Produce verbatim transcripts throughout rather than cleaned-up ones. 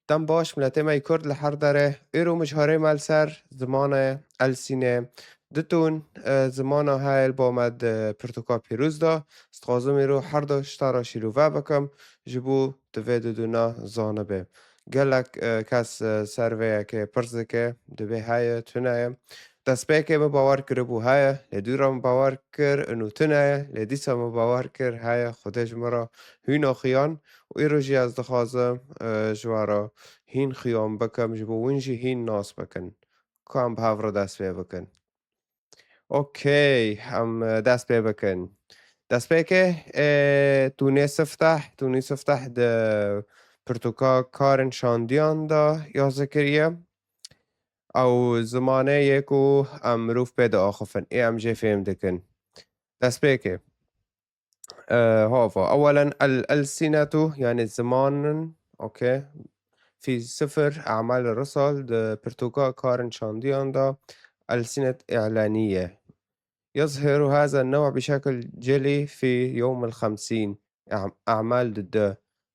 Dem baş, miletê me yê Kurd li her derê. Îro mijharê me li ser ziman e, elsîne. Ditûn, e, zimana heye li ba me di pirtûka pîroz de. Dixwazim îro her du tişta re şîrove bikim, ji bo tu vê didûna zanibe. Gelek, e, kes, e, ser vê yekê pirs dike, dibê heye, tune ye. Destpêkê min bawer kiribû heye, lê dû re min bawer kir û tune ye, lê dîsa min bawer kir heye, Xwedê ji min re hîn axiyan û îro jî ez dixwazim, e, ji we re hîn xiyan bikim, ji bo win jî hîn nas bikin. Ka em bi hev re dest pê bikin. Okey, em, e, dest pê bikin. Destpêkê, e, Tûnê Sifteh, Tûnê Sifteh di pirtûka Karên Şandiyan de yazî kiriye. Ew zimanê yê ku em mirov pê diaxifin, ê em jê fêm dikin. Destpêkê. E, hava. Ewelen el-, elsinetu, yani zimanin, okey. Fi sifir a'mal risal, di pirtûka Karên Şandiyan de elsinet i'laniye. يظهر هذا النوع بشكل جلي في يوم الخمسين، أعم-، أعمال ددو.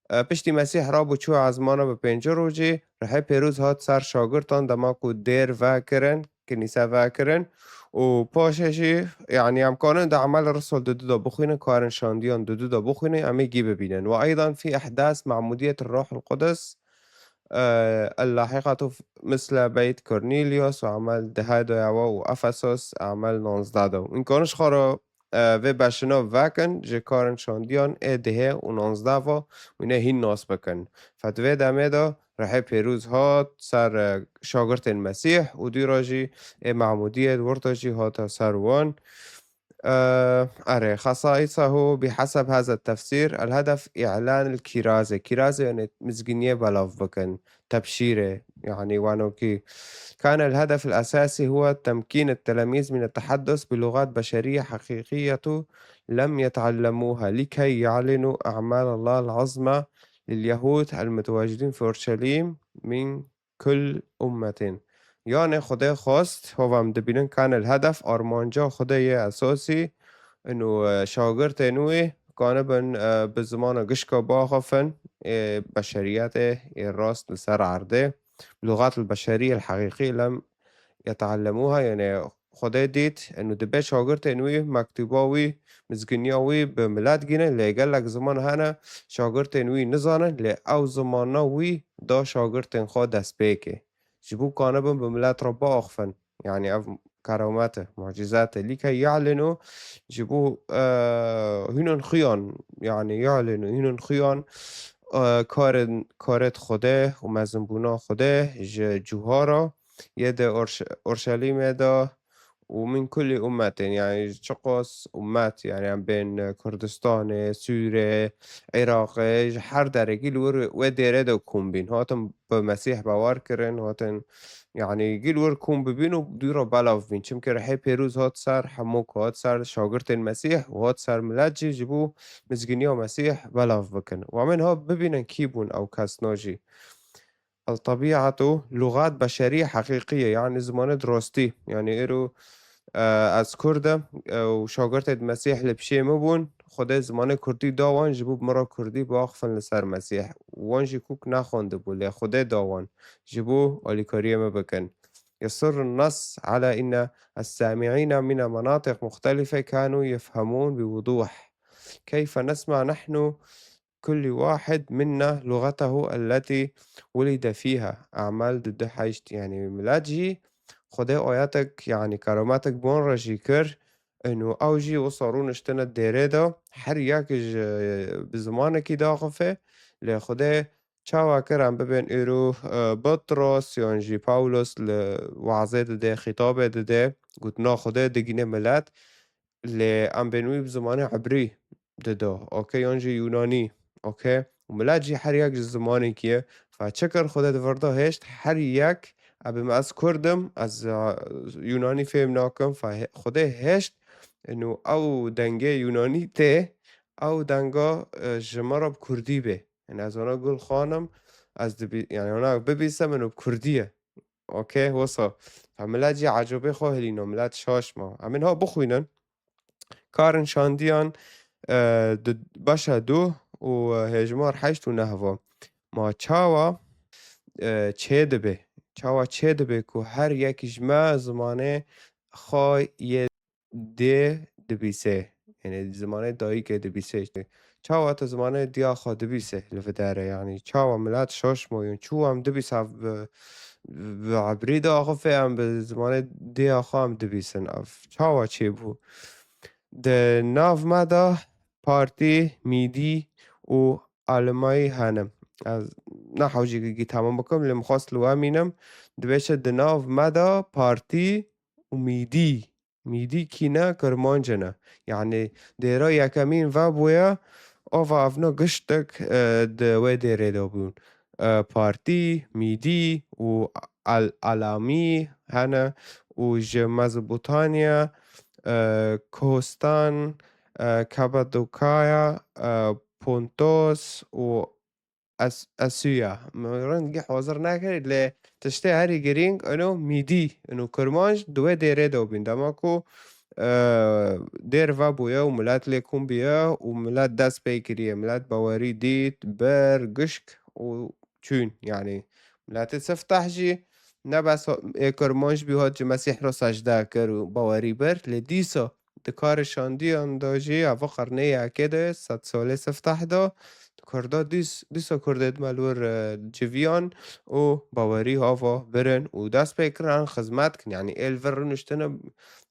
E, piştî Mesîh rabû çû ezmana bi pêncî rojî, rihê pêroz hat ser şagirtan dema ku dêr vekirin, kinîse vekirin û paşê jî, yani, em kanin di E'mal Risal dudu de bixwînin, Karên Şandiyan dudu de bixwînin, em ê gî bibînin. وأيضا في إحداث معمودية الروح القدس، e, اللاحقة مثل بيت كورنيليوس وأعمال دهيدا وأفسس أعمال نوزده de. Îmkanî ji xwe re, e, vê beşina vekin, ji Karên Şandiyan ê dihê û nozde ve wîne hîn nas bikin. Fe di vê demê de rihê pêroz hat ser, e, şagirtên Mesîh û dû re jî ê Mehmûdiyê di wir de jî hate ser wan. E, erê, خصائصه بحسب هذا التفسير، الهدف إعلان الكرازة. Kîraze, yani mizginiyê belav bikin. تبشيري، يعني، وانوكي. كان الهدف الأساسي هو تمكين التلاميذ من التحدث بلغات بشرية حقيقية لم يتعلموها، لكي يعلنوا أعمال الله العظمى لليهود المتواجدين في أورشليم من كل أمة. Yani Xwedê xwest, hova em dibînin, كان الهدف، armanca Xwedê yê esasî, inu, e, şagirtên wî kanibin, e, bi zimana gişka biaxifin, ê beşeriyetê, ê rast li ser erdê. لغات البشرية الحقيقية لم يتعلموها، yani Xwedê dît, inu dibe şagirtên wî, mektûba wî, mizginiya wî bi milet gîne, lê gelek ziman hene şagirtên wî nizanin, lê ew zimana wî da şagirtên xwe destpêkê. Ji bo kanibin bi milet re biaxifin. Yani ev keramet e, mucîzet e. لكي يعلنوا، ji bo, e, hînin xiyan, yani يعلنوا، hînin xiyan, e, karên, karêt Xwedê û mezinbûna Xwedê ji cihara yê di Orş-, Orşelîmê de û من كل أمة، yani çiqas ummet, yani em bên Kurdistanê, Sûrê, Iraqê, ji her derekî li wir wê dêrê de kom bîn. Hatin bi Mesîh bawer kirin, hatin, yani, gî li wir kom bibîn û dû re belav bîn. Çimkî rihê pêroz hat ser hemû ku hat ser şagirtên Mesîh û hat ser milet jî ji bo mizginiya Mesîh belav bikin. Û em ên ha bibînin kî bûn ew kesna jî. الطبيعة لغات بشرية حقيقية، yani zimanê di rastî. Yani îro, e, ez Kurd im, e, û şagirtê di Mesîh li pişê min bûn. Xwedê zimanê Kurdî da wan ji bo bi min re Kurdî biaxifin li ser Mesîh. Wan jî kûk nexwendibû, lê Xwedê da wan ji bo alîkariyê min bikin. يصر النص على أن السامعين من مناطق مختلفة كانوا يفهمون بوضوح. كيف نسمع نحن كل واحد منا لغته التي ولد فيها. E'mal dudu heşt, yani milet jî Xwedê ayetek, yani kerametek bi wan re jî kir, û ew jî wisa rûniştine dêrê de, her yek ji bi zimanekî diaxife, lê Xwedê çawa kir em bibên îro, e, Petros yan jî Pawlos li wazê dide, xîtabê dide, gotina Xwedê digîne milet, lê em bên wî bi zimanê ebrî dido, okey, yan jî yûnanî, okey? Û milet jî her yek ji zimanekî ye. Fa çi kir Xwedê di vir de hêşt, her yek, ebê me ez Kurd im, ez, e, yûnanî fêm nakim, fa he-, Xwedê hêşt, û ew dengê yûnanî tê, ew denga, e, ji me re bi Kurdî bê. Yani ez wana Gul Xanim, ez dibî-, yani wana bibîsim, û bi Kurdî ye. Okey, wisa. Fa milet jî ecobê xwe hilîno, milet şaş ma. Em ên ha bixwînin. Karên Şandiyan, e, di beşa du û hêjmar heşt û neh va. Ma çawa, e, çê dibe. Çawa çê dibe ku her yekî ji me zimanê xwe yê dê dibîse. Yanî zimanê dayikê dibîse. Çawa tu zimanê diya xwe dibîse li vê derê? Yanî çawa milet şaş moyûn? Çû em dibîse bi, bi ebrî diaxife, em bi zimanê diya xwe em dibîsin. Ev çawa çêbû? Di nav me de partî, mîdî û almayî hene. Ez nehewcî gî temam bikim, lê min xwest li we mînim. Dibêje di nav me de partî û mîdî. Mîdî kî ne? Kirmanc ne. Yanî dêra yekemîn vebûye, ava evna giştek, e, di wê dêrê de bûn. E, partî, mîdî û al-, alamî hene û ji Mezopotamya, e, Kohostan, e, Kapadokaya, e, Pontos û As-, Asûya. Min rindî hazir nekir, lê tiştê herî girîng ino mîdî, ino kirmanc di wê dêrê de bîn. Dema ku, e, dêr vebûye û milet lê kom bûye û milet dest pê kiriye. Milet bawerî dît, bir, gişk û çûn. Yanî miletê sifteh jî ne bes ê kirmanc bî, hat ji Mesîh re secde kir û bawerî bir, lê dîsa di karê şandiyan de jî, eva qernê yekê de, sed salê sifteh de, Kurda dîs-, dîsa Kurdê di me li wir, e, civiyan û bawerî hava birin û dest pê kirin xizmet kin. Yanî ê li vir rûniştine,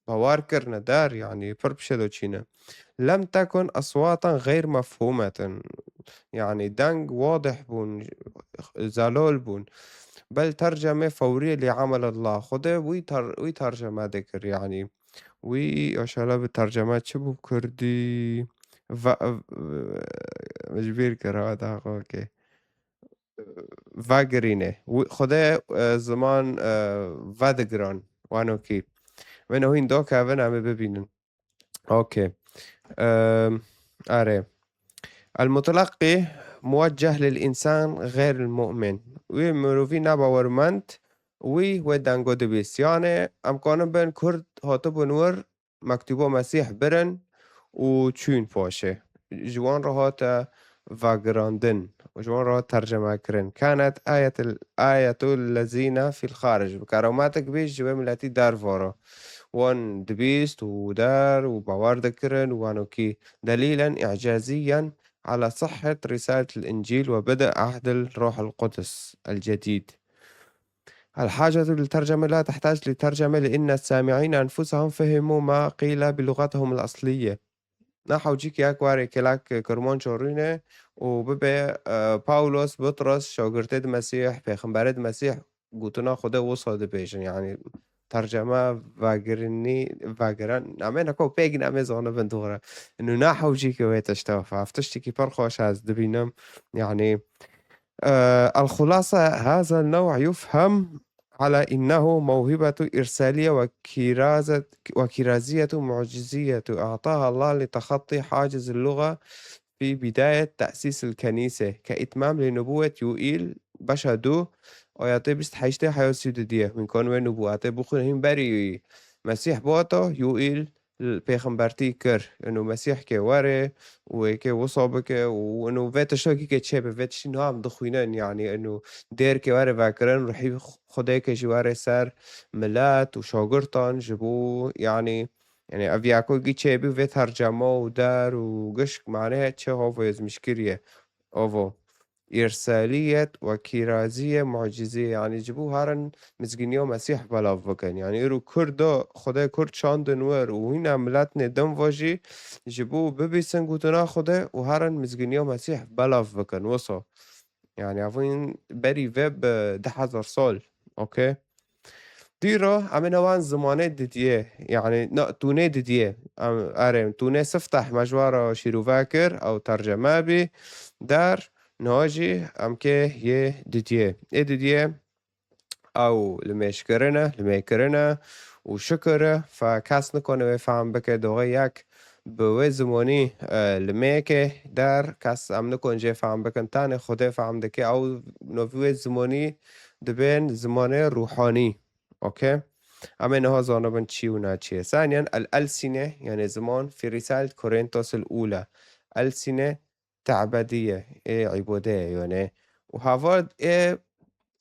bawer kirine der, yanî pir pişê de çîne. Lem tekun eswatan xeyr mefhûmetin. Yanî deng wadih bûn, zelal bûn. Bel tercemê fewrî li emel Allah. Xwedê wî ter-, wî terceme dikir, yanî. Wî, maşallah, bi terceme çi bû kurdî? Va-, v-, ji bîr kir, ha, daha okey. Vegirîne. Wî, Xwedê, e, ziman, e, vedigiran. Wano kî. Wê nehîn dakevin, em ê bibînin. Okey. Em, erê. المتلقي موجه للإنسان غير المؤمن. Wî mirovî nebawermend, wî wê dengo dibîst. Yanê, em kanin bin Kurd hatibûn wir, mektuba Mesîh birin û çûn paşê. Ji wan re hate vegirandin, ji wan re hate terceme kirin. كانت آية ال-، آية الذين في الخارج. Bi kerametek bî ji wê miletî derva re. Wan dibîst û der û bawer dikirin û wano kî دليلا إعجازيا على صحة رسالة الإنجيل وبدء عهد الروح القدس الجديد. الحاجة للترجمة لا تحتاج لترجمة، لأن السامعين أنفسهم فهموا ما قيل بلغتهم الأصلية. Nehewcîk yek warê kelek kirmanc rûne û bibe, e, Pawlos, Butros, şagirtê di Mesîh, pêxemberê di Mesîh, gotina Xwedê wisa dibêjin. Yanî terceme vegirinî, vegiran, namê neko pêk namê zanibin dûre. Inu nehewcîk wê tişta. Ev tiştekî pir xweş ez dibînim. Yanî، آه، الخلاصة، هذا النوع يفهم على إنه موهبة إرسالية وكرازة، وكرازية معجزية أعطاها الله لتخطي حاجز اللغة في بداية تأسيس الكنيسة كإتمام لنبوة يوئيل بەشە دوو، ئاەتێ بیست و هەشتێ هەیە سی و دو دیە. Hûn kan wê nubûetê bixwînin hîn berî Mesîh bata, Yoîl pêxembertî kir. Ino Mesîh kê were û ê kê wisa bike û ino vê tiştekî kê çêbe, vê tiştî niha em dixwînin, yanî ino dêr kê were vekirin, ruhî Xwedê kê jî were ser milet û şagirtan ji bo, yanî, yanî ev yekogî çêbî vê tercema û der û gişk mane çi havo yezmîş kiriye. Ovo. Îrsaliyet ve kîraziye muciziye, yanî ji bo herin mizgîniya Mesîh belav bikin. Yanî îro Kurda Xwedê Kurd şandin wir û hîna miletnê din ve jî ji bo bibîsin gotina Xwedê û herin mizgîniya Mesîh belav bikin. Wisa. Yanî ev hîn berî vê bi du hezar sal. Okey. Dîro em ê newan zimanê didiyê, yanî na, tûnê didiyê. Em, erê, tûnê sifteh me ji we re şîrove kir, ew terceme bî, der, niha jî em kê yê didiyê. Ê didiyê ew limêjkirin e, limêkirin e û şikir e, fe kes nikane wê fehm bike, doxê yek bi wê zimanî, e, limêke der, kes em nikon jê fehm bikin, tenê Xwedê fehm dike, ew novî wê zimanî dibên zimanê ruhanî. Okey? Em ê niha zanibin çi û ne çi ye. Saniyen, el-elsine, yanî ziman, fî risal Korintos el-ula. Elsine te'bediye, ê îbodeye, yanî. Û hava ê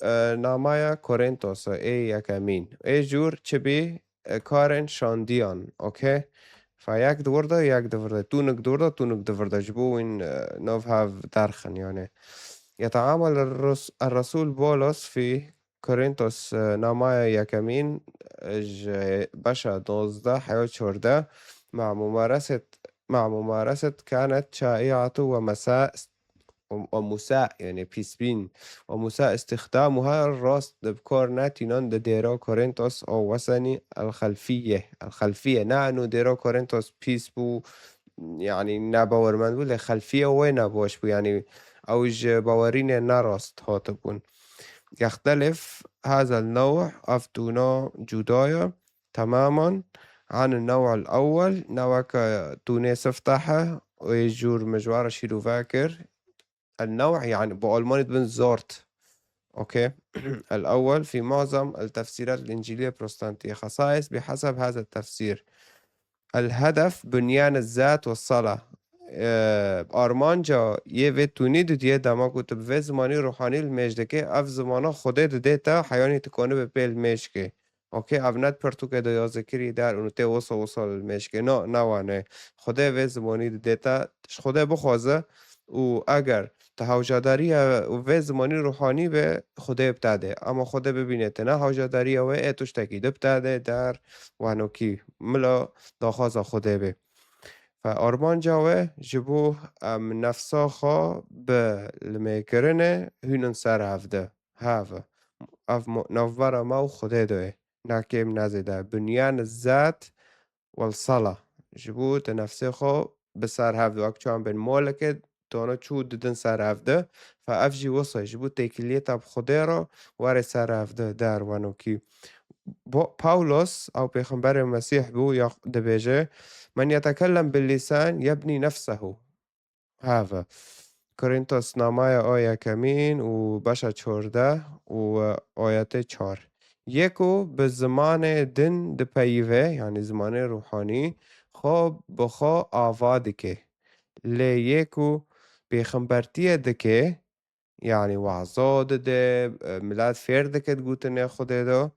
e, namaya Korintosê ê yekemîn. Ê jûr çi bî, e, karên şandiyan, okey? Fe yek di wir de, yek di vir de. Tûnik di wir de, tûnik di vir de. Ji bo wîn, e, nav hev derxin, yani. يتعامل الرس-، الرسول بولس في Korintos, e, namaya yekemîn, e, ji beşa dozdeh heya çordeh مع ممارسة، مع ممارسة كانت شائعة ومساء، ومساء، yani pîsbîn، ومساء استخدامها، rast di bi kar netînan di dêra Korintos a wesenî الخلفية، الخلفية. Ne eno dêra Korintos pîs bû, yani nebawermend bû, lê xelfiye wê nebaş bû, yani ew ji bawerînê nerast hatibûn. يختلف هذا النوع، ev tûna cuda ye تماما عن النوع الأول، ne weke tûnê siftehe, ê jûr min ji we re şîrove kir. النوع, yani bi almanî dibin Sort. Okey. الأول في معظم التفسيرات الإنجيلية البروتستانتية خصائص بحسب هذا التفسير. الهدف بنيان الذات والصلاة. Ee, armanca yê vê tûnî didiyê dema ku tu bi vê zimanî ruhanî li mêj dikê, ev zimana Xwedê didê te, heyanî tu konibe pê li mêj kê. Okey, ev ne di pirtûkê de ya zikirî der û tê wisa wisa li mêj kê. Na, ne wan e. Xwedê vê zimanî didê te, ji Xwedê bixwaze û eger tu hewcadariya vê zimanî ruhanî be, Xwedê bi te dê. Ama Xwedê bibîne te ne hewcadariya wê, ê tiştekî di bi te dê der, wanokî mila daxwaza Xwedê bê. Fe armanca we ji bo em nefsa xwe bi limêkirinê hûnin ser hev de. Hev. Ev mo-, navbera me û Xwedê de ye. Ne kêm ne zêde. بنيان الذات والصلاة. Ji bo tu nefsê xwe bi ser hev de. Wek çawan bên molekê, tona çû didin ser hev de. Fe ev jî wisa ji bo têkiliyê te bi Xwedê re were ser hev de der wanokî. Bo-, Pawlos, ew pêxemberê Mesîh bû, ya dibêje, من يتكلم باللسان يبني نفسه. Have. Korintos namaya a yekemîn û beşa çordeh û ayetê çar. Yê ku bi zimanê din dipeyive, yanî zimanê ruhanî, xwe bi xwe ava dike. Lê yê ku pêxembertiyê dike, yanî weza dide, e, milet fêr dike di gotinê Xwedê de,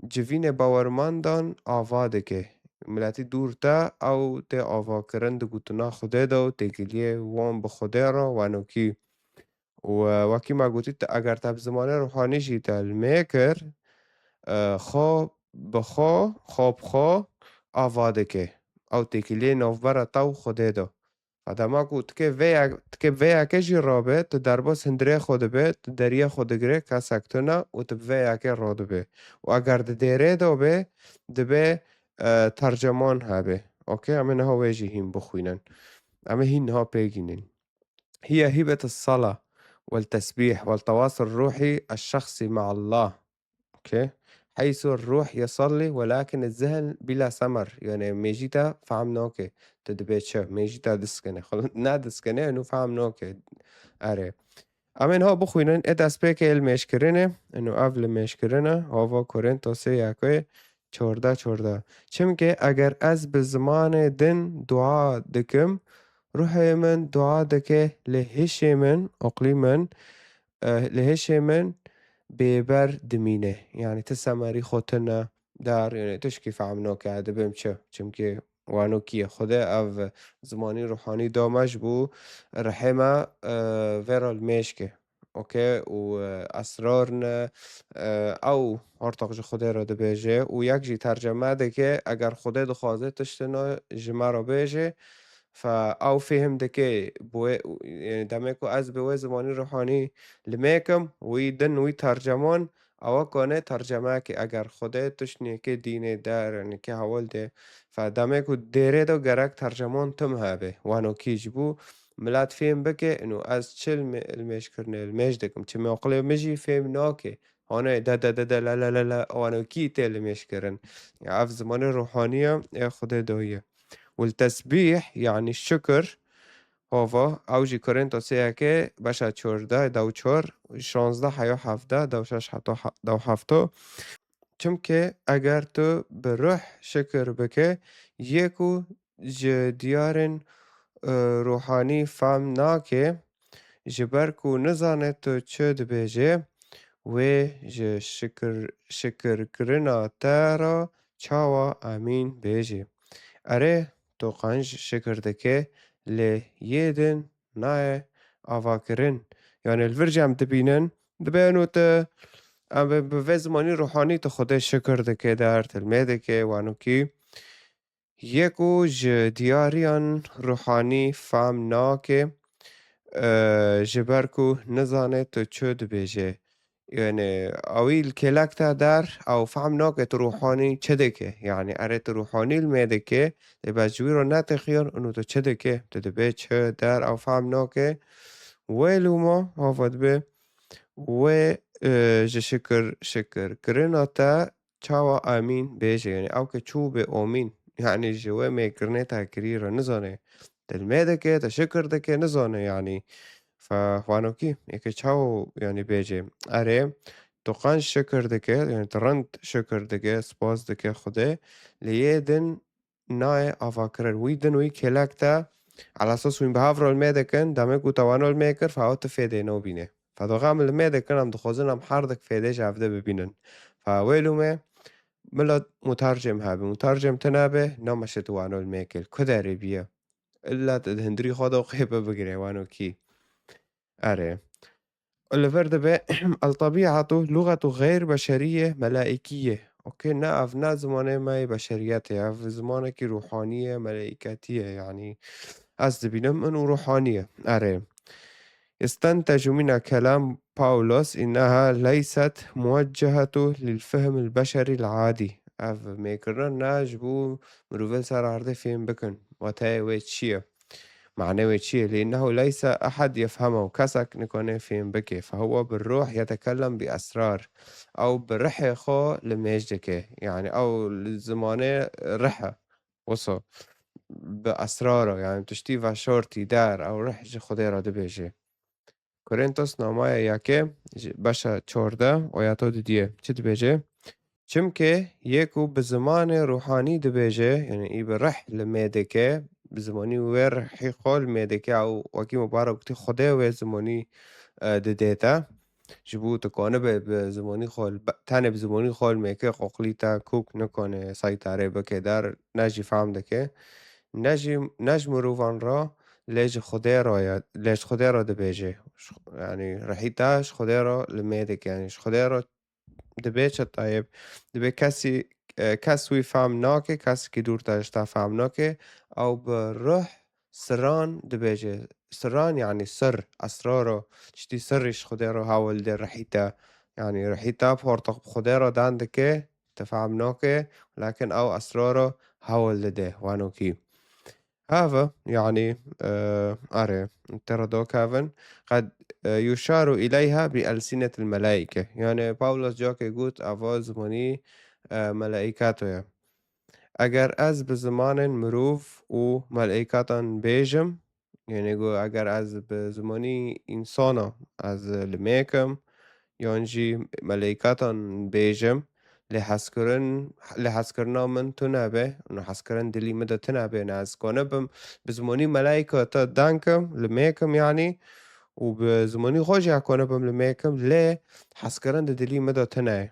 civînê bawermandan ava dike. Miletî dûr te, ew tê avakirin di gotina Xwedê de û têkiliyê wan bi Xwedê re wanokî. Û, e, wekî me gotî, te, eger te bi zimanê ruhanî jî te li mê kir, e, xwe bi xwe, xwe bi xwe ava dike. Ew têkiliyê navbera te û Xwedê de. Dema ku tikê vê yek-, tikê vê yekê jî rabe, tu derbas hundirê xwe dibe, tu deriyê xwe digire, kesek tune û tu bi vê yekê radibe. Û eger di dêrê de be, dibe, e, terceman hebe. Okey, em ê niha wê jî hîn bixwînin. Em ê hîn niha pêgînin. هي هبة الصلاة والتسبيح والتواصل الروحي الشخصي مع الله. Okey. حيث الروح يصلي ولكن الذهن بلا ثمر. Yani mêjî te fehm nake. Tu dibê çi? Mêjî te diskine. Xwe ne diskine, û fehm nake. Erê. Em ê niha bixwînin, ê destpêkê ê li mêjkirinê, û ev li mêjkirin e, hava Korintosê yekê çordeh çordeh. Çimkî eger ez bi zimanê din dua dikim, ruhê min dua dike, lê hişê min, oqlî min, e, lê hişê min bêber dimîne. Yani ti semerî xwe tune dar, yani tişkî fehm nake, dibim çi? Çimkî wanokî ye. Xwedê ev zimanî ruhanî da me ji bo rihê me, e, vê re li mêj ke. Okey, û, e, esrar ne, e, ew hortaq ji Xwedê re dibêje û yek jî terceme dike, eger Xwedê dixwaze tiştine ji me re bêje, fe ew fêhm dike, bi wê, yani demê ku ez bi wê zimanî ruhanî li mêkim, wî din, wî terceman, ewa kane terceme ke, eger Xwedê tiştnêke dînê der, yani ke hewil de, fe demê ku dêrê de gerek terceman tim hebe, wanokî ji bo milet fêm bike, ino ez çi li mê-, li mêj kirine, li mêj dikim. Çimê aqilê min jî fêm nake. Hane de, de, de, de, la, la, la, la, wanokî tê li mêj kirin. Ya ev zimanê ruhanî ye, ê Xwedê dayî ye. Û li tesbîh, yanî şikir, hava, ew jî Korintosê yekê, beşa çordeh, dew çar, şazdeh heya hevdeh, dew şeş heta he-, dew hefto. Çimkî eger tu bi ruh şikir bike, yê ku ji diyarên, e, ruhanî fehm nake, ji ber ku nizane tu çi dibêje, wê ji şikir, şikirkirina te re çawa amîn bêjê? Erê, tu qenc şikir dike, lê yê din nayê avakirin. Yani li vir jî em dibînin, dibe eno te, em bi, bi vê zimanî ruhanî tu Xwedê şikir dike, der, tilmê dike, wanokî. Yê ku ji diyariyan ruhanî fam nake, e, ji ber ku nizane tu çi dibêje. Yani, ewî li kêlek te der, ew fam nake tu ruhanî çi dike. Yani, erê tu ruhanî li mê dike, lê bes ji wî re netexiyan, û tu çi dike? Tu dibê çi der, ew fam nake. Wê lûma, hava dibe, wê, e, ji şikir, şikir kirina te çawa amîn bêje, yani ew ke çû bê omîn, yani ji wê mêkirinê te kirî re nizane. Dilmê dike, te şikir dike, nizane yani. Fe xwanokî, yeke çawa yani bêje. Erê, tu qenc şikir dike, yani tu rind şikir dike, spas dike Xwedê, lê yê din nayê avakirin. Wî din wî kêlek te, elasas wî bi hev re li mê dikin, demê ku te wano li mê kir, fe ew tu fêdê nobîne. Fedoxa em li mê dikin, em dixwazin em her dik fêdê ji hevdê bibînin. Fe wê lûmê mila mutercim hebe. Mutercim tune be, nameşe tu wano li mê kir. Ku derê biye? Illa tu di hundirî xwe de qê bibigire, wano kî. Erê. Li vir dibe, الطبيعة لغة غير بشرية ملائكية. Okey, ne, ev ne zimanê me yê beşeriyetê, ev zimanekî ruhanî ye, meleîketî ye, yanî ez dibînim ino ruhanî ye. Erê. يستنتج من كلام باولوس إنها ليست موجهة للفهم البشري العادي. Ev mêkirina ne ji bo mirovên ser erdê fêm bikin. Wateyê wê çi ye? Mane wê çi ye? لأنه ليس أحد يفهمه. Kesek nikane fêm bike. فهو بالروح يتكلم بأسرار. Ew bi rihê xwe li mêj dike. Yani ew li zimanê rih e. Wisa bi esrar e. Yani tiştî veşartî der, ew rih ji Xwedê re dibêje. Korintos namaya yekê, ji beşa çardeh, oyata dudiyê. Çi dibêje? Çimkî yê ku bi zimanê ruhanî dibêje, yani î bi rih li mê dike, bi zimanî wê rihî xwe li mê dike, ew wekî Mubarek gotî, Xwedê wê zimanî, e, didê te. Ji bo tu kanibe bi zimanî xwe li be-, tenê bi zimanî xwe li mêke qoqlî te kûk nikane seytarê bike der, ne jî fehm dike, ne jî, ne ji mirovan re, lê ji Xwedê re ye, lê ji Xwedê re dibêje. Ji Xw-, yani rihî te ji Xwedê re li mê dike, yani ji Xwedê re dibe çi tayeb, dibe kesî, e, kes wî fehm nake, kesekî dûr te ji te fehm nake, ew bi ruh siran dibêje. Siran yani sir, esraro, tiştî sirrî ji Xwedê re hewl dê rihî te. Yani rihî te portiq bi Xwedê re dan dike, te fehm nake, lakin ew esraro hewl dide, wanokî. Hava, yani, e, are, te re dokevin, قد, e, يشار إليها بألسنة الملائكة. Yani Pawlos cakê got, ava zimanî, e, meleîketo ye. Eger ez bi zimanên mirov û meleîketan bêjim, yani go eger ez bi zimanî însana ez li mêkim, yan jî meleîketan bêjim, lê hezkirin, lê hezkirina min tune be, û hezkirin dilî min de tune be, ne ez kanibim bi zimanî meleîketa dankim, li mêkim yani, û bi zimanî xwe jî kanibim li mêkim, lê hezkirin di dilî min de tune ye.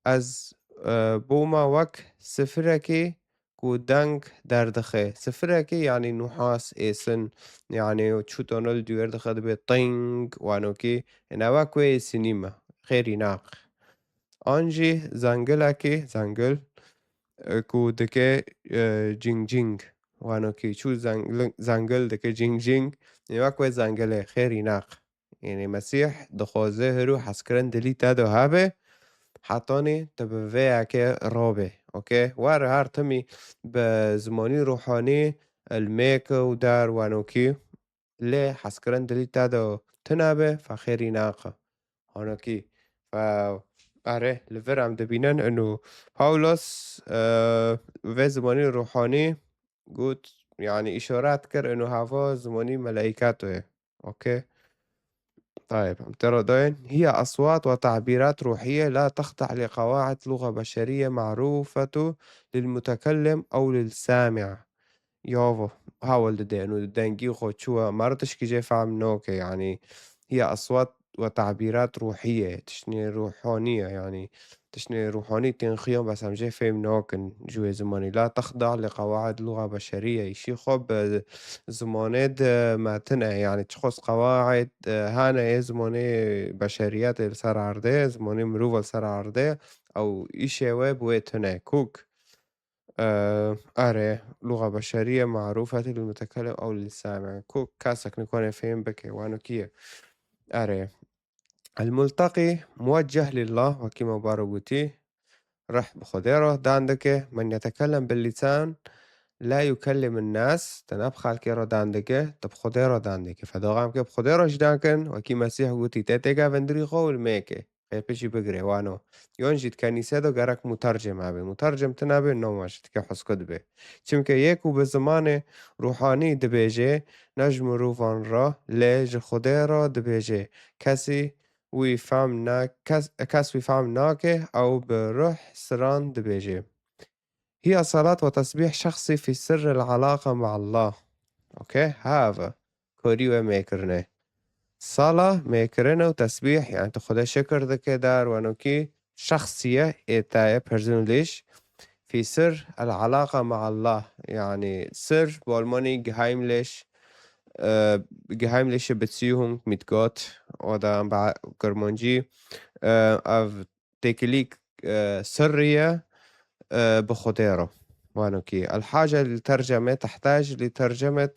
Ez, e, bûma wek sifirekê ku deng derdixe. Sifirekê, yani nuhas, êsin, yani çûtana li dûyer dixe dibe ting, wanokî, ene wek wê êsinî me, xêrî naq. An jî zengilekê, zengil, e, ku dike, e, cing cing, wanokî, çû zengil, zengil dike cing cing, ene wek wê zengilê, xêrî naq. Yani Mesîh dixwaze hiro hezkirin dilî te de hebe, hetanî tu bi vê yekê rabe. Okey? Wer her timî bi zimanî ruhanî li mêke û der wanokî, lê hezkirin dilî te de tune be, fe xêrî naqe. Hanokî, fe, erê, li vir em dibînin ino Pawlos, e, vê zimanî ruhanî got, yani îşaret kir ino hava zimanî meleîketo ye. Okey. Tayeb, em te re dayên. هي أصوات وتعبيرات روحية لا تخضع لقواعد لغة بشرية معروفة للمتكلم أو للسامع. Yavo, hawil dide, û dengî xwe çû e, mer tişkî jê fehm nake, yani, هي أصوات وتعبيرات روحية، tiştê ruhanî ye, yanî tiştê ruhanî tên xiyan, bes em jê fêm nakin ji wê zimanî. لا تخضع لقواعد لغة بشرية، îşî xwe bi zimanê de metin e, yanî çiqas qewaid, e, hene yê zimanê beşeriyetê li ser erdê, zimanê mirova li ser erdê, ew îşê wê bi wê tune. Kûk. Ee, erê, لغة بشرية معروفة للمتكلم أو للسامع. Ku kesek nikane fêm bike, wano kî ye? Erê. الملتقي موجه لله، wekî me baro gotî, rih bi Xwedê re dan dike. من يتكلم باللسان لا يكلم الناس، te ne bi xelkê re dan dike, te bi Xwedê re dan dike. Fedoxam ke bi Xwedê re jî dan kin, wekî Mesîh gotî, te têke vindirî xwe û li mêke. Xêr pişî bigire, wano. Yon jî di kenîse de gerek mutercim hebe. Mutercim tune be, noma jî dike husku dibe. Çimke yê ku bi zimanê ruhanî dibêje, ne ji mirovan re, lê ji Xwedê re dibêje. Kesî wî fehm na-, kes, kes wî fehm nake, ew bi ruh siran dibêje. هي صلاة وتسبيح شخصي في سر العلاقة مع الله. Okey? Hava. Korî wê mêkirine. Sala mêkirine û tesbîh, yani tu Xwedê şikir dike dar, wano kî şexsiye, ê te ye, persönlich. في سر العلاقة مع الله. Yani sir, bi Almanî geheimlich, e, geheimliche Beziehung mit Gott oder bi Kurmancî, e, ev têkilîk, e, sirrî ye, e, bi Xwedê re. Wano kî, الحاجة لترجمة تحتاج لترجمة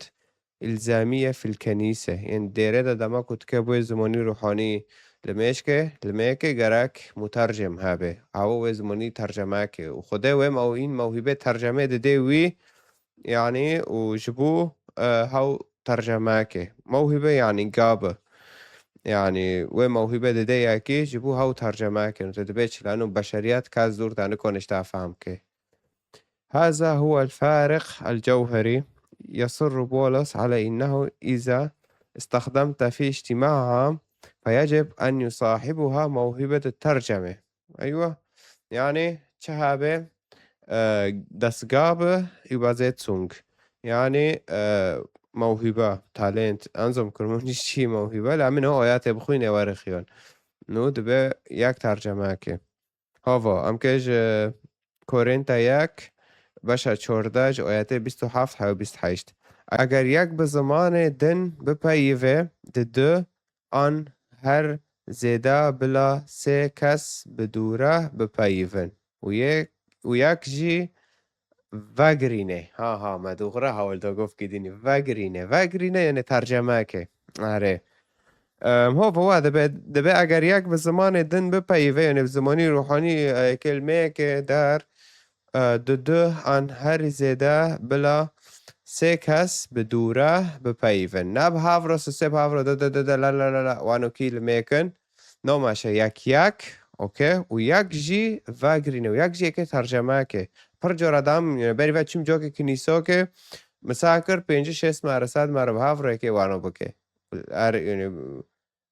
إلزامية في الكنيسة. Yên dêrê de dema ku tu ke bo zimanî ruhanî li mêşke, li mêke gerek mutercim hebe. Awo wê zimanî terceme ke. Û Xwedê wê mew-, în mewhîbê tercemê dide wî, yani, û ji bo, e, hew terceme ke. Mewhîbe, yani, gabe. Yani, wê mewhîbe dide yekî ji bo hew terceme ke. Te dibe çi? Lano beşeriyet kes dûr de nikone ji te fehm ke. هذا هو الفارق الجوهري. يصر بولس على إنه إذا استخدمت في اجتماع عام فيجب أن يصاحبها موهبة الترجمة. Eywa. Yani, çi hebe, e, Destgabe, Übersetzung. Yani, e, mewhibe, Talent. Enzom Kurmancî çi mewhibe? La min o ayatê bixwîne were xiyon. Nu dibe yek terceme ke. Hava, em ke ji Korînta yek, beşa çordeh, ji ayetê bîst û heft hew bîst heşt. Eger yek bi zimanê din bipeyive, di du an her zêde bila sê kes bi dûre bipeyivin. Û yek, û yek jî vegirîne. Ha, ha, me dûxire hewlda gov kidînî. Vegirîne. Vegirîne, yani terceme ke. Erê. Em, ho, wa dibe, dibe eger yek bi zimanê din bipeyive, yani bi zimanî ruhanî, e, kelmeyeke der, e, di du an herî zêde bila sê kes bi dûre bipeyivin. Ne bi havro, sisê bi havro, de, de, de, de, la, la, la, la, wano kî li mêkin. Noma şe yek yek, okey, û yek jî vegirîne, û yek jî yekê terceme ke. Pir cara dam, yani berî ve çim cokê kinîso ke, misakir pêncî şêst mere, sed mere bi havro yekê wano bike. Er, yani,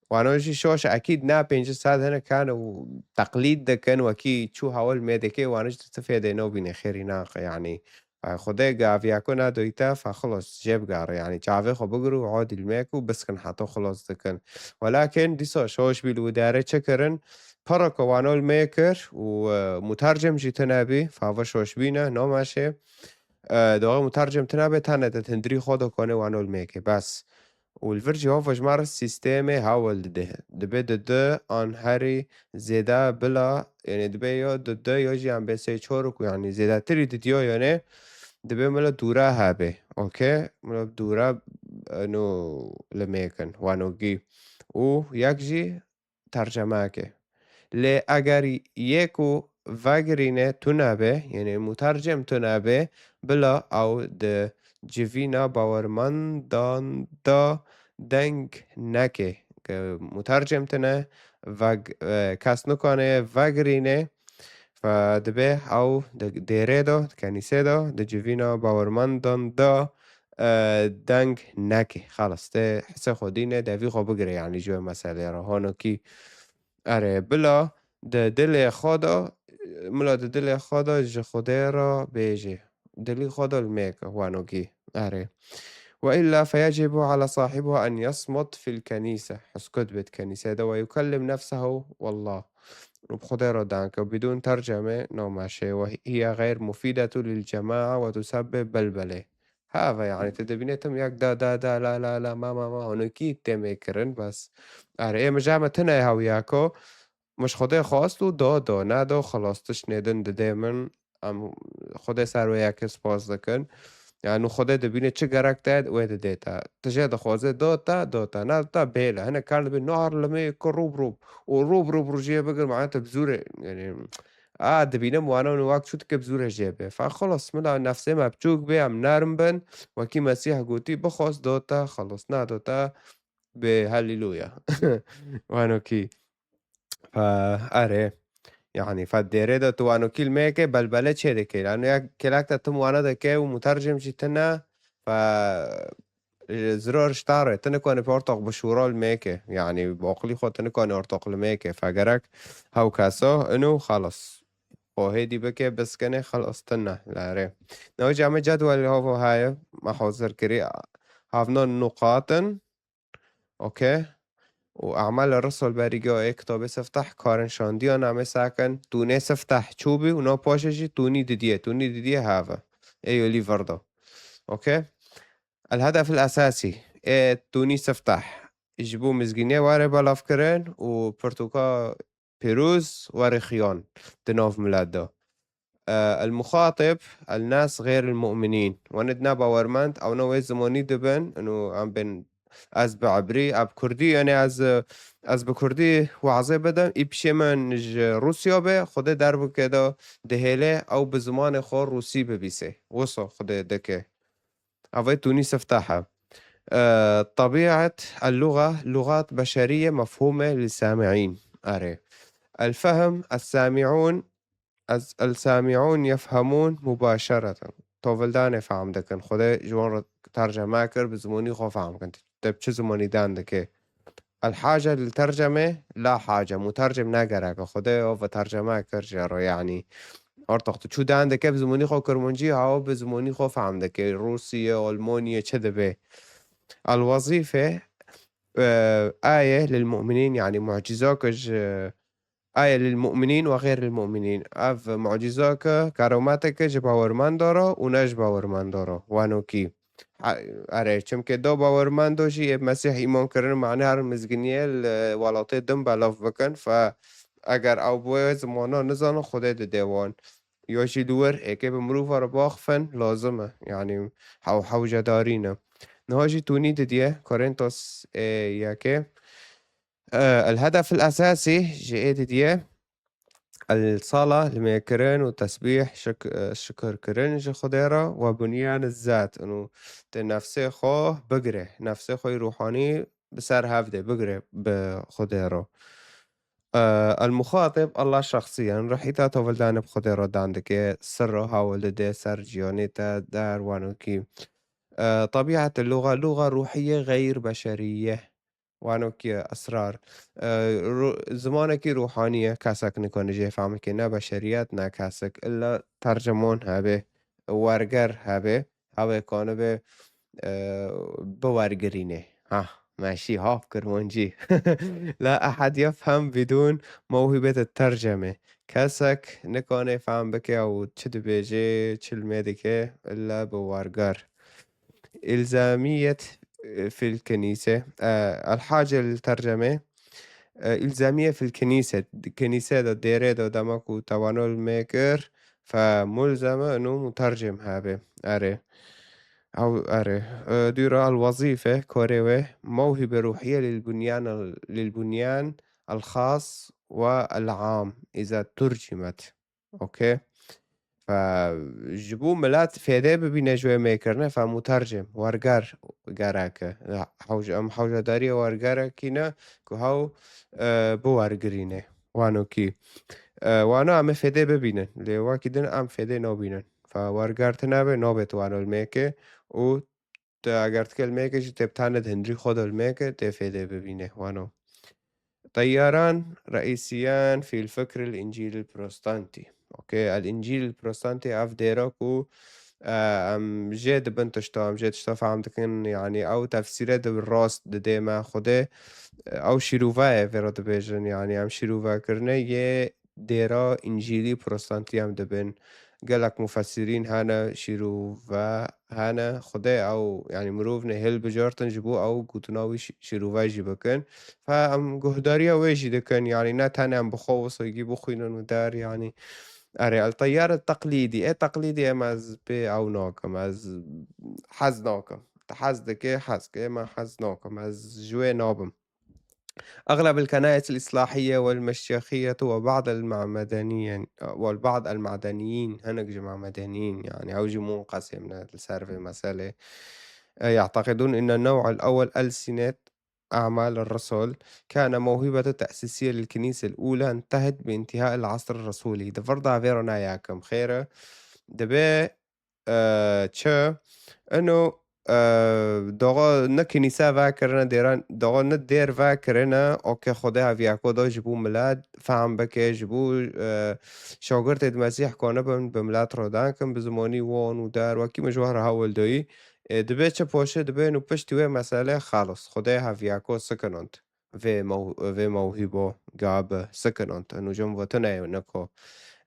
wano jî şoş, ekîd ne pêncî sed hene kan û teqlîd dikin, wekî çû hewil mêdekê, wano jî tu fêdê nobîne, xêrî naqe, yani. Fa Xwedê gaviya ku nedoyte, fa xilos, jê bigare, yani çavê xwe bigir û odî li mêk û biskin heta xilos dikin. Welakin dîsa şoş bî li wî derê çi kirin? Piro ku wano li mêkir û, e, mutercim jî tune bî, fa ve şoş bîne, noma şe. E, doxê mutercim tune bê, tene te tindirî xwe do kone wano li mêke, bes. Û li vir jî hova ji me re sîstemê hewil dide. Dibe di du an herî zêde bila, yani dibe yo di du yo jî em bê sê çor û ku, yani zêdetirî di diyo yone dibe mila dûre hebe. Okey? Mila dûre, e, no li mêkin, wano gî. Û yek jî tercemeke. Lê eger yê ku vegirîne tune be, yani mutercim tune be, bila ew di civîna bawermendan de deng neke. Ke mutercim tune veg-, e, kes nikane vegirîne, fe dibe ew di dêrê de, di kenîsê de, di civîna bawermendan de, e, deng neke. Xelas, te hise xwe dîne, devî xwe bigire, yani ji wê meselê re. Honokî, erê, bila di dilê xwe de, mila di dilê xwe de ji Xwedê re bêje. Dilî xwe de li mêke, wanokî. Erê. وإلا فيجب على صاحبها أن يصمت في الكنيسة، حسكت بيت كنيسة ده، ويكلم نفسه والله. وبخدي ردانك بدون ترجمة، نو ماشي، وهي غير مفيدة للجماعة وتسبب بلبلة. هذا يعني تدبينيتم ياك دا، دا، دا، لا، لا، لا، ما، ما، ما، هنوكي تيمي كرن بس. أري، إيه مجامة تنا هاو ياكو، مش خدي خواست و دا، دا، نادا و خلاص تشنيدن ددي من. Em Xwedê ser wê yekê spas dikin. Yani Xwedê dibîne çi gerek te wê didê te. Tu jê dixwaze da te, da te. Ne da te bêle. Hinek kar dibî nahar limê ku rûb rûb. Û rûb rûb rûjiyê bigir, mane tu bi zûrê, yani, a, dibîne wana wek çû dike bi zûrê jê bê. Fa xelas, mila nefsê me biçûk bê, em nerm bin. Wekî Mesîh gotî, bixwaz da te, xelas, nada te, bê, haleluya. Wano kî. Fa, erê. Yani, fa dêrê de tu wano kî li mêkê belbele çê dike. Yani, ya kelak te tim wana dike û mutercim jî tine. Fa, e, ziror ji te re, tu nikane pê ortoq bi şûra li mêkê. Yani, bi aqilî xwe tu nikane ortoq li mêkê. Fa gerek hew keso, ino xelas. Xwe hêdî bike, biskene, xelas tine li erê. Newca me cedwel havo haye, me hazir kirî. Havnan nuqatin. Okey. û E'mal Resul Berî go ê kitabê sifteh karin şandiya namê sakin tûnê sifteh çûbî û no paşê jî tûnî didiye. Tûnî didiye have. Ê yolî virdo. Okey. El hedef el esasî ê tûnî sifteh ji bo mizgînê were belav kirin û pirtûka pîroz were xiyan di nav milet de. E, el muxatib, el nas xeyr el mu'minîn. Wane dina bawermend, ewna wê zimanî dibin, ino em bên ez bi ebrî, ez bi kurdî, yani ez, ez bi kurdî wazê bidim, î pişê min ji Rûsya be, Xwedê derbike de dihêle, ew bi zimanê xwe rûsî bibîse. Wisa Xwedê dike. Ev ê tûnî siftah e. E, طبيعة اللغة، لغات بشرية مفهومة للسامعين. Erê. الفهم، السامعون، ez-, السامعون يفهمون مباشرة. Tovildanê fehm dikin. Xwedê ji wan re terceme kir, bi zimanî xwe fehm kin. Te bi çi zimanî dan dike? الحاجة للترجمة، لا حاجة. Mutercim ne gerek e. Xwedê ew ve terceme kir jê re, yani. Ortoq tu çû dan dike bi zimanî xwe kirmancî, ha ew bi zimanî xwe fehm dike. Rûsiye, Almaniye, çi dibe? الوظيفة، e, آية للمؤمنين، yani mucizok ji آية للمؤمنين وغير المؤمنين. Ev mucizok e, kerometek e ji bawermendo re û ne ji bawermendo re. Wano kî. Ha, erê, çimkî do bawermendo jî ê Mesîh îman kirin, mane her mizginiyê li welatê din belav bikin. Fe eger ew bi wê zimana nizanin, Xwedê dide wan. Ya jî li wir êkê bi mirova re baxifin lazim e. Yani hew hewcedarî ne. Niha jî tûnî didiye, Korintos ê yekê. E, el hedef el esasî ji ê didiye. El sala, limêkirin û tesbîh, şik-, e, şikirkirin ji Xwedê re, we bunyan zat, û te nefsê xwe bigire, nefsê xwe yê ruhanî bi ser hev de bigire bi Xwedê re. E, el muxatib, Allah şexsiyen, ruhî te tovildanê bi Xwedê re dan dike, sirra hawil dide ser ciyanê te, der wano kî. E, طبيعة اللغة، لغة روحية غير بشرية. Wano kî esrar. E, ru-, zimanekî ruhanî ye, kesek nikane jê fehm ke, ne beşeriyet, ne kesek. Illa tercimon hebe, werger hebe, hebe kanibe, e, biwergirîne. Ha, meşî hav kirmancî. لا أحد يفهم بدون موهبة الترجمة. Kesek nikane fehm bike ew çi dibêje, çi li me dike, illa bi werger. إلزامية في الكنيسة، e, الحاجة للترجمة، e, إلزامية في الكنيسة. Di kenîse de, dêrê de dema ku te wano li me kir, fe mulzem e ino mutercim hebe. Erê. Ew, erê. E, dûra الوظيفة, korê wê, موهبة روحية للبنيان ال-، للبنيان الخاص والعام إذا ترجمت. Okey. Fe ji bo milet fêdê bibîne ji wê mêkirine, fe mutercim, werger gerek e. Hewce-, em hewcedariyê wergerekî ne ku hew, e, biwergirîne. Wano kî. E, wano em ê fêdê bibînin. Lê wekî din em fêdê nabînin. Fe werger tune be, nabê tu wano li mêkê û tu eger tu ke li mêkê jî tê bi tenê di hundirî xwe de li mêkê tê fêdê bibîne. Wano. تياران رئيسيان في الفكر الإنجيلي البروتستانتي. Okey, el-Încîl Protestanî ev dêra ku e, em jê dibin tişta, em jê tişta fehm dikin, yanî ew tefsîre di rast didê me Xwedê, e, ew şîrove ye vê re dibêjin, yanî em şîrovekirine yê dêra Încîlî Protestantî em dibin. Gelek mufessirîn hene, şîrove hene, Xwedê ew, yanî mirov nehêl bijartin ji bo ew gotina wî şî-, şîrove jî bikin. Fe em guhdariya wê jî dikin, yanî ne tenê em bi xwe wisa gî bixwînin û der, yanî erê, el teyar teqlîdî. Ê teqlîdî em ez pê ew nakim, ez hez nakim. Te hez dike, hez ke, me hez nakim, ez ji wê nabim. أغلب الكنائس الإصلاحية والمشيخية وبعض المعمدانيين، والبعض المعدنيين، hinek ji معمدانيين، yani ew jî munqesim ne li ser vê meselê. E, يعتقدون أن النوع الأول ألسنة أعمال الرسل كان موهبة تأسيسية للكنيسة الأولى انتهت بانتهاء العصر الرسولي. Di vir de vê re ne yakim xêr e. Dibe e, çi? Ino, e, doğa ne kinîse vekirine, dêran, doğa ne dêr vekirine, o ke Xwedê heviyako da ji bo milet fehm bike, ji bo, e, şagirtê di Mesîh kone bin, bi milet re dankin, bi zimanî wan û der, wekî min ji we re hewil dayî. E, dibe çi poşe, dibe ino piştî wê meselê xelas. Xwedê heviyako sikinand. Vê mew-, vê mewhîbo gabe sikinand. Eno jim votine neko.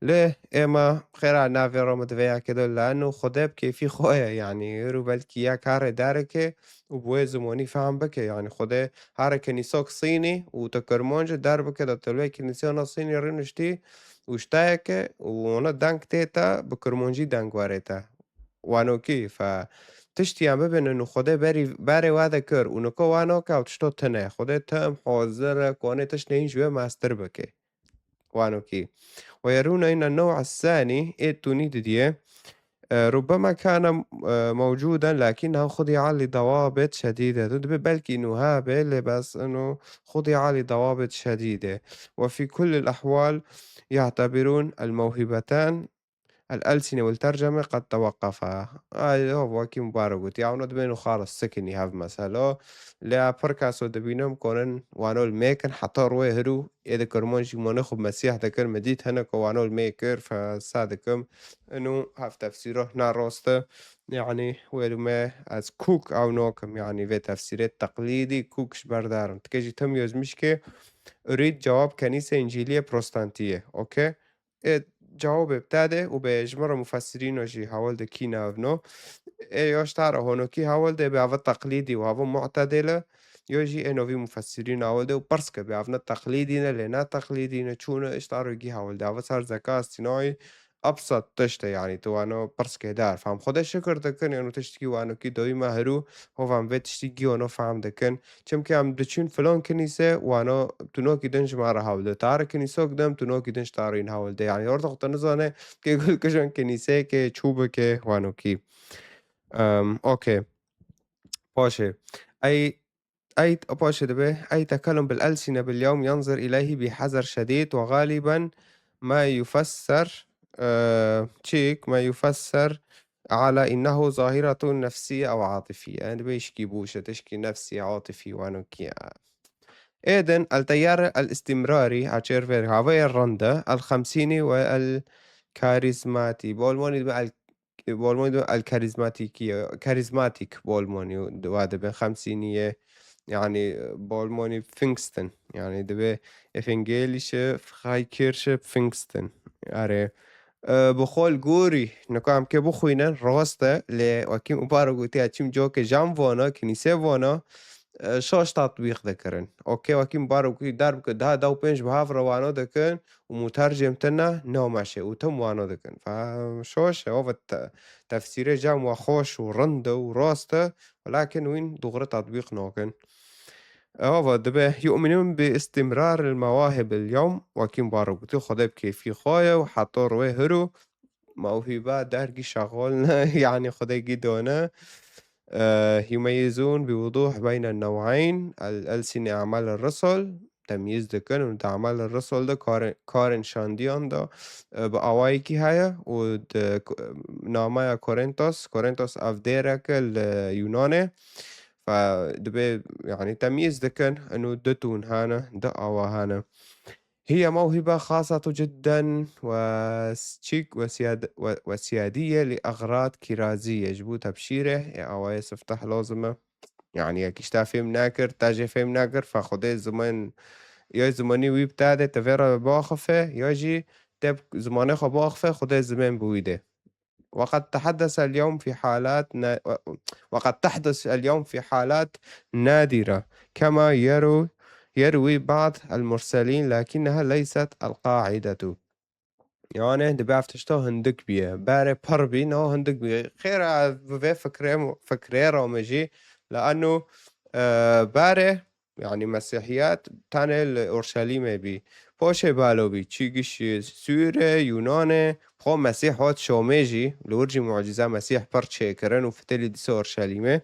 Lê êma xêra navê re mi divê yekê de lano Xwedê bi kêfî xwe ye, yanî hêro belkî ya karê dereke û bi wê zimonî fehm bike. Yanî Xwedê here kenîsok Sînî û tu Kirmanc der bike de tu li wê kenîsiyana Sînî rîniştî û ji te yeke û ona deng tê te bi Kirmancî deng werê te. Wanokî, fe tiştî em bibînin û Xwedê berî, berê we de kir û nika we nake ew tişto tune. Xwedê tim hazir e, konê tişt neyîn ji wê mestir bike. Wanokî. ويرون أن النوع الثاني ê tunî didiye, e, ربما كان, e, موجودا لكنه خضع لضوابط شديدة. Tu dibê belkî nû hebe, lê bes ino خضع لضوابط شديدة. وفي كل الأحوال يعتبرون الموهبتان الألسنة والترجمة قد توقفا. Ay, ho, wekî Mubarek gotî, ya ona dibên û xalis sikinî hev mesela. Lê pir keso dibînim konin wano li mêkin heta rûyê hirû ê di Kirmanc jî mane xwe Mesîh dikir, min dît hinek wano li mêkir, fe sa dikim. Ino hev tefsîro ne rast e. Yani wê li me ez kûk ew nakim, yani vê tefsîrê teqlîdî kûk ji berdarim. Tikê jî tim yozmiş ke ürîd cewab kenîse Încîliyê Protestantiyê. Okey? Ê cewabê bi te de û bê ji min re mufessirîna jî hewil de kî navno. Ê ya ji te re honokî hewil de bê hava teqlîdî û hava mu'tedile. Ya jî ê novî mufessirîn hewil de û pirs ke bê ev ne teqlîdî ne, lê ne teqlîdî ne, çûne ji te re gî hewil de. Hava ser zeka sînayî ebsat tişt e, yanî tu wano pirs ke dar. Fam Xwedê şikir dikin, yan û tiştekî wanokî doyî me hirû, hova em vê tiştî gî wano fam dikin. Çimkî em diçin filan kinîse, wano tu nokî din ji me re hewlde. Tare kinîsok dim, tu nokî din ji tarîn hewlde. Yani orada xwe nizane ke gul kijan kinîse ke çû bike wanokî. Em, okey. Paşê. Ey, ey, paşê dibe. أي تكلم بالألسنة باليوم ينظر إليه بحذر شديد وغالبا ما يفسر, e, çik, ما يفسر على إنه ظاهرة نفسية أو عاطفية. Yani dibe işkî bûşe, tişkî nefsî, atifî, wano kî. Êdin, el teyar el istimrarî, açêr ver havayê rende, el xemsînî ve el karizmatî. Bi Almanî dibe el, bi Almanî dibe el karizmatîkî, karizmatik bi Almanî wa dibe xemsînî ye. Yani bi Almanî Pfingsten. Yani dibe evangelische Freikirche Pfingsten. Are, e, bi xwe li gorî, nika em kê bixwînin, rast e, lê wekî Mubarek gotiye, çim cokê jam vana, kinîse vana, e, şaş tatbîq dikirin. Okey, wekî Mubarek gotî, derbike daha da û pênc bi hav re wano dikin û mutercim tine nameşe û tim wano dikin. Fe şaş e, o ve te-, tefsîrê cam we xweş û rind e û rast e, welakin wîn dûxre tatbîq nakin. Ava dibe, يؤمنون باستمرار المواهب اليوم, wekî Mubarek gotî, Xwedê bi kêfî xwe ye û heta rûyê hiro mewhîbe dergî şexal ne, yani Xwedê gî dane. E, يميزون بوضوح بين النوعين الألسنة أعمال الرسل, temyîz dikin û di Amal Resul de karên, karên şandiyan de, e, bi awayekî heye û di k-, namaya Korintos, Korintos ev dêreke li Yunanê, fe dibe, yani temyîz dikin, ino du tûn hene, du awa hene. هي موهبة خاصة جدًا وس-، çîk وسياد-، و-، وسيادية لأغراض كرازية. Ji bo tebşîrê, ê awayê sifteh lazim e. Yani yek îşte fêm nekir, te jê fêm nekir, fe Xwedê ziman, ya zimanî wî bi te de, te vê re biaxife, ya jî te bi zimanê xwe biaxife, Xwedê zimên bi wî de. وقد تحدث اليوم في حالات نا-، وقد تحدث اليوم في حالات نادرة، كما يرو-، يروي بعض المرسلين، لكنها ليست القاعدة. Yani, dibe ev tişta hindik biye. Berê pir bî, niha hindik biye. Xêr e, vê fikrê, fikrê re me jî, leano, e, berê, yani, Mesîhiyet tenê li Orşelîmê bî. Paşê belo bî. Çî gişî Sûrê, Yûnanê, xwe Mesîh hat Şamê jî. Li wir jî mucîze Mesîh pir çêkirin û fitilî dîsa Orşelîmê.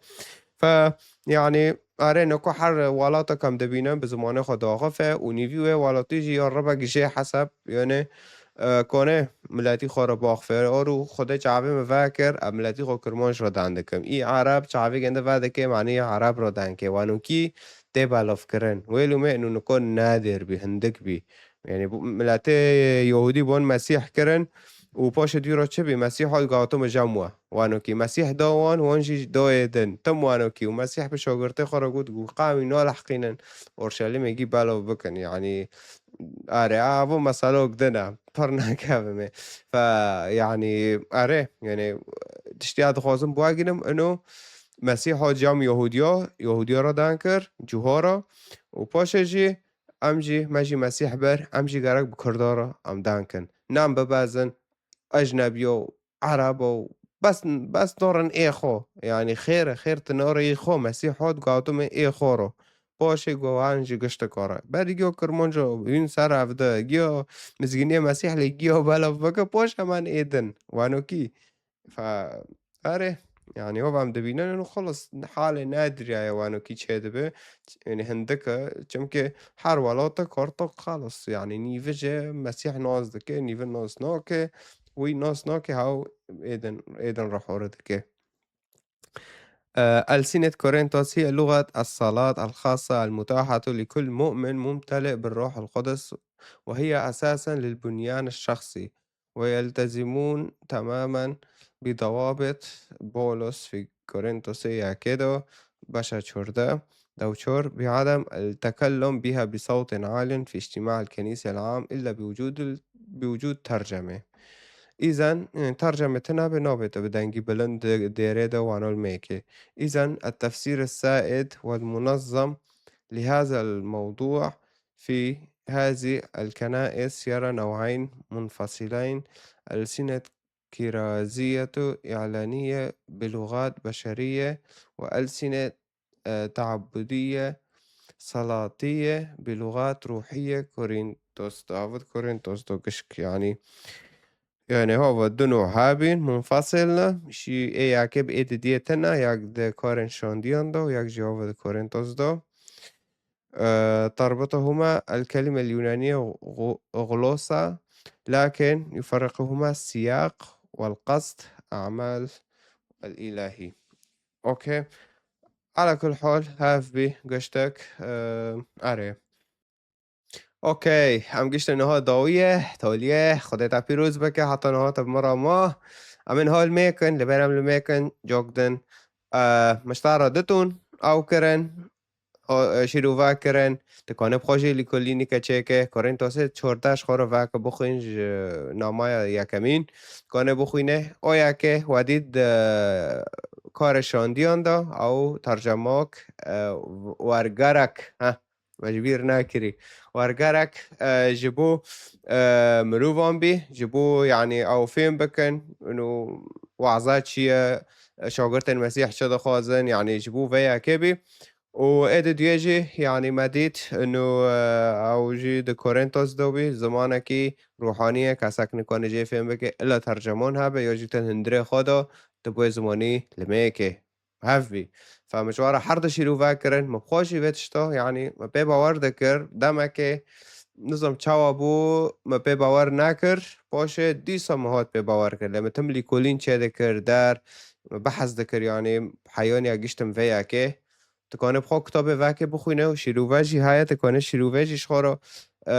Fe, yani, erê, niko her welata ke em dibînin bi zimanê xwe diaxife û nîvî wê welatî jî ya ribek jê hesab, yani, e, kone miletî xwe re biaxife. Or û Xwedê çavê min vekir, em miletî xwe Kirmanc re dan dikim. Î Ereb çavê gende vedike, manî Ereb re dan ke. Wanokî tê belavkirin. Wê lûmê û niko nadir bî, hindik bî. Yani, bu miletê Yahudî bon Mesîh kirin û paşê dî re çi bî? Mesîh hat gatim cem we. Wanokî Mesîh da wan, wan jî dayê din. Tim wanokî û Mesîh bi şagirtê xwe re got, got, qamî naleqînin, Orşelîmê gî belav bikin. Yani, erê, evo meselok din e. Pir nekevime. Fe, yani, erê, yani, tiştiya dixwazim biwaginim, ino Mesîh hat cem Yahudiya, Yahudiya re dan kir, cihara, û paşê jî em jî, me jî Mesîh bir, em jî gerek bi Kurda re em dan kin. Nam bibezin, ecnebiyo, Erebo, bes, bes dorin ê xo. Yani xêr, xêr tinarê ê xo, Mesîh hat gatim ê xo ro. Paşê gohan ji giştê kare. Berî giyo Kirmanco hûn ser ev de, giyo mizgînê Mesîh lê giyo belav bike, paş hemen ê din. Wanokî. Fe, erê, yani, hov em dibînin û xelas halê nediriyaye wanokî çêdibe. Yani, hindike, çimkî her welate karta xelas, yani, nîvi jê Mesîh nas dike, nîvi nas nake, wî nas nake, haw êdin, êdin rehore dike. آه، ألسنة كورنثوس هي لغة الصلاة الخاصة المتاحة لكل مؤمن ممتلئ بالروح القدس، وهي أساسًا للبنيان الشخصي، ويلتزمون تمامًا بضوابط بولس في كورنثوس ياكيدو بشا تشوردا دوتشور بعدم التكلم بها بصوت عال في اجتماع الكنيسة العام إلا بوجود ال-، بوجود ترجمة. Îzen, e, terceme tine be nabête bi dengî bilind di dêrê de wano li mêkê. Îzen, التفسير السائد والمنظم لهذا الموضوع في هذه الكنائس يرى نوعين منفصلين، ألسنة كرازية إعلانية بلغات بشرية، وألسنة آه، تعبدية صلاتية بلغات روحية كورنثوس، David Korintos do gişk, yani. Yani hava du nû hebîn, munfasil ne, şî ê yekê bi ê didiyê tine, yak di karên şandiyan da, yak jî hava di Korintos da. آه، تربطهما الكلمة اليونانية غ-، غلوسا، لكن يفرقهما السياق والقصد أعمال الإلهي. Okey. Ala kul hal, hev bî, giştek, e, erê. Okey, em giştin niha dawiye, toliye, Xwedê te pîroz bike, heta niha te bi me re ma. Em ê niha li mêkin, li ber em li mêkin, cok din. E, miştara ditûn, ew kirin, o, e, şîrove kirin, dikane bi xwe jî lîkolînîke çêke, Korintosê çordeh ji xwe re veke bixwîn ji namaya yekemîn, dikane bixwîne, o yeke wedî di karê şandiyan de, ew tercemak, e, wergerek, heh, me ji bîr nekirî. Wergerek, e, ji bo, e, mirovan bî, ji bo, yani, ew fêm bikin, û waza çi ye, şagirtên Mesîh çi dixwazin, yani, ji bo vê yekê bî. Û ê di duyê jî, yanî me dît, ino, e, ew jî di Korintos de bî, zimanekî ruhanî ye, kesek nikane jê fêm bike, illa tercemon hebe, ya jî te hundirê xwe de, di bo zimanî limeyekê hev bî. Fe min ji we re her du şîrove kirin, min bi xwe jî vê tişta, yanî min pê bawer dikir, demekê, nizam çawa bû, min pê bawer nekir, paşê dîsa min hat pê bawer kir. Lê min tim lîkolîn çêdikir, der, min behs dikir, yanî heyaniya giştim vê yekê. Dikane bi xwe kitabê vekê bixwîne û şîrove jî heye, dikane şîrove jî ji xwe re e,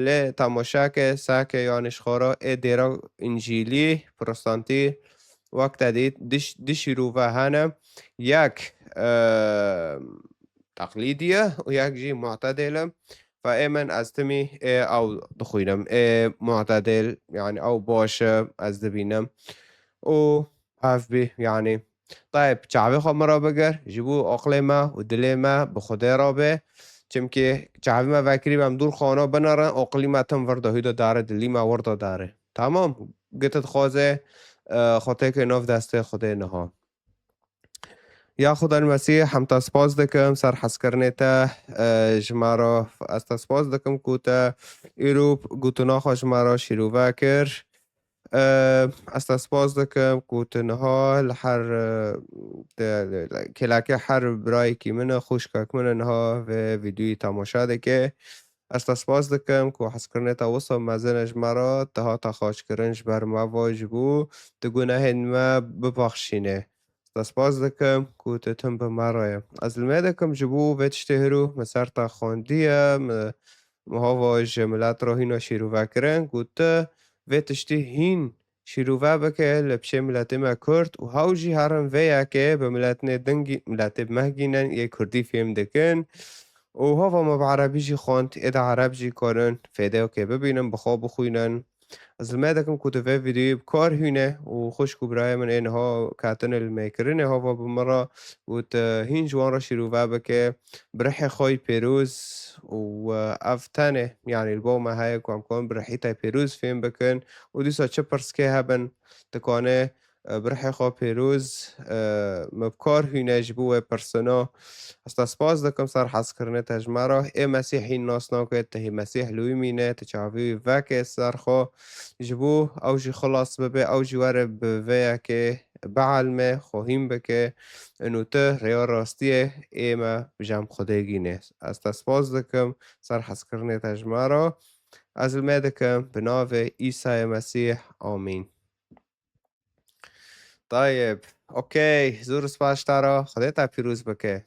lê temaşa ke, sake, yanî ji xwe re ê dêra Încîlî, Protestantî, wek te dît, diş-, du şîrove hene. Yek, e, teqlîdî ye û yek jî mu'tedil e. Fe ê min ez timî ê ew dixwînim. Ê mu'tedil, yanî ew baş e, ez dibînim. Û ev bî, yanî, tayeb, çavê xwe min re bigir, ji bo aqilê me û dilê me bi Xwedê re be. Çimkî çavê me vekirî be, em dûr xana binerin, aqilî me tim vir de hû de dare, dilî me wir de dare. Tamam, giti dixwaze, e, xwe têke nav destê Xwedê niha. Ya Xudan Mesîh, em te spas dikim ser hezkirinê te, e, ji me re. Ez te spas dikim ku te îro gotina xwe ji me re şîrove kir. E, ez te spas dikim ku tu niha li her, e, de, de, de, kêlekê her birayekî min e, xwişkek min e, niha vê vîdyoyê temaşe dike. Ez te spas dikim ku hezkirinê te wisa mezin e ji me re, te hate xaçkirin ji ber me ve, ji bo tu gunehên me bibaxşîne. Te spas dikim ku tu tim bi me re ye. Ez li me dikim ji bo vê tiştê hiro min ser te xwendiye, min, min hava ji milet re hîna şîrove kirin ku tu vê tiştî hîn şîrove bike li pişê miletê me Kurd û hew jî herin vê yekê bi miletnê dingî, miletê mehgînen yê Kurdî fêm dikin. Û hava me bi Erebî jî xwend, ê de Ereb jî karin fêdeyokê bibînin, bi xwe bixwînin. Ez li me dikim ku tu vê vîdyoyê bi kar hîne û xwişk û birayê min ê niha ketine li mêkirinê hava bi min re û tu hîn ji wan re şîrove bike. Bi rihê xwe yî pêroz û, e, ev tenê, yanî li bo me heye ku em karin bi rihî te pêroz fêm bikin û dîsa çi pirskê hebin, tu kanê, e, bi rihê xwe pêroz, e, me bi kar hîne ji bo wê pirsina. Ez te spas dikim ser hezkirinê te ji me re. Ê Mesîh hîn nas nake, tu hê Mesîh li wî mîne, tu çavê wî veke ser xwe. Ji bo ew jî xilas bibe, ew jî were bi vê yekê bielme, xwe hîn bike. Û tu rêya rastiyê ê me bi cem Xwedê gîne. Ez te spas dikim ser hezkirinê te ji me re. Ez li me dikim bi navê Îsayê Mesîh. Amîn. Tayeb. Okey. Zor spas ji te re. Xwedê te pîroz bike.